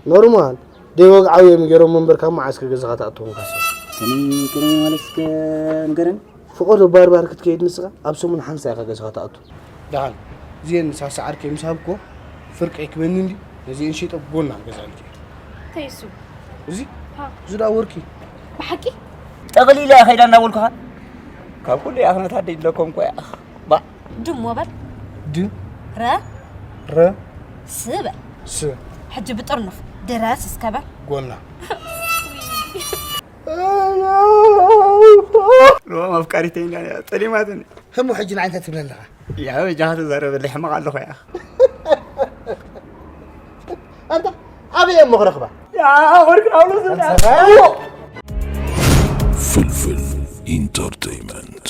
ኖርማል ደይ ወግዓዊ እዮም ገይሮም እምበር ካብ መዓስ ከ ገዛኻ ትኣትዎም ካሶ? ከመይ ከመይ ማለት እስከ ንገረኒ። ፍቐዶ ባርባር ክትከይድ ንስኻ ኣብ ሰሙን ሓንሳ ኢኻ ገዛኻ ትኣቱ። ደሓን እዚአን ሳስዓርከይ ምስ ሃብኮ ፍርቀይ ክበኒ እንዲ ነዚአን ሸይጠ ጎና ገዛእልኪ። እንታይ እሱ? እዚ ሃ። እዚ ዳ ወርቂ ብሓቂ? ጠቕሊላ እያ ኸይዳ እናበልኩኻ ካብ ኩሉ እያ ክነታ ደይድለኮም እኮ እያ። ባ ድሞ በል። ድ ረ ረ ስ በል። ስ ሕጂ ብጥርኑፍ ድረስ እስከ በል። ጎና ሎ ኣፍቃሪተይ እንዳ ጠሊማትኒ ህሙ ሕጂ ንዓይ እንታይ ትብል ኣለኻ? ያ በጃኻ ተዛረበለይ ሕማቕ ኣለኹ እያ ኣንታ ኣበይ እሞ ክረኽባ? ያ ወርቂ ናብሎ ዝና ፍልፍል ኢንተርቴይመንት